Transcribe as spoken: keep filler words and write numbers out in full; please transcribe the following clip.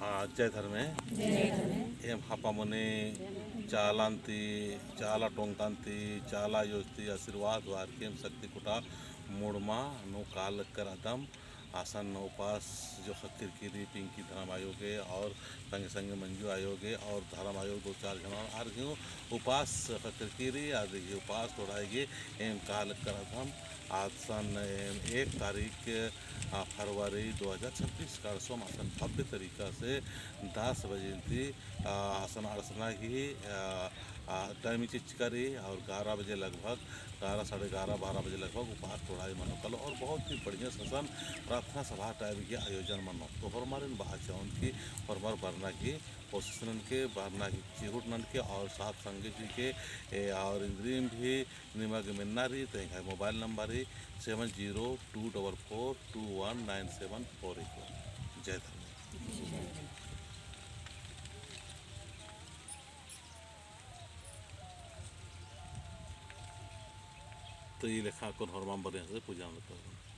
हाँ, जय धर्मे। जय धर्मे। एम हापामने चालान ती, चाला टोंकान ती, चाला आयोस ती आशीर्वाद होअर की एम शक्ति खुटा मुड़मा नू काला लगदम। असन उपास जो ख़क्खरकी रई पिंकी धरम आयो गे और संगे संगे मंजू आयो गे और धरम आयो दो चार झन आर गे उपास ख़क्खरकी रई, आर गे उपास तोड़ाई गे एम काला लगदम। असन एम एक तारीख, आ, फरवरी दो हज़ार छब्बीस का सोम असन भव्य तरीका से दस बजे ती, आ, असन अंड़सना ही, आ, आ, timing चिचका रई और ग्यारह बजे लगभग, ग्यारह, साढ़े ग्यारह, बारह बजे लगभग उपास तोड़ाई मनो कालो और बहुत ही बढ़िया असन प्रार्थना सभा type के आयोजन मनो। तो होरमारिन बआ चाहोन की होरमर बरना की कोशिश ननके, बरना की चिहुट ननके और साथ संगे जी के, ए, और इन्द्रिम भी निमा गे मेन्ना रई, तो एंग्है mobile number रई seven zero two double four two one nine seven four eight one। जय धर्म। तो ई लेखा अक्कुन होरमाम बरना से पूजा ननोत।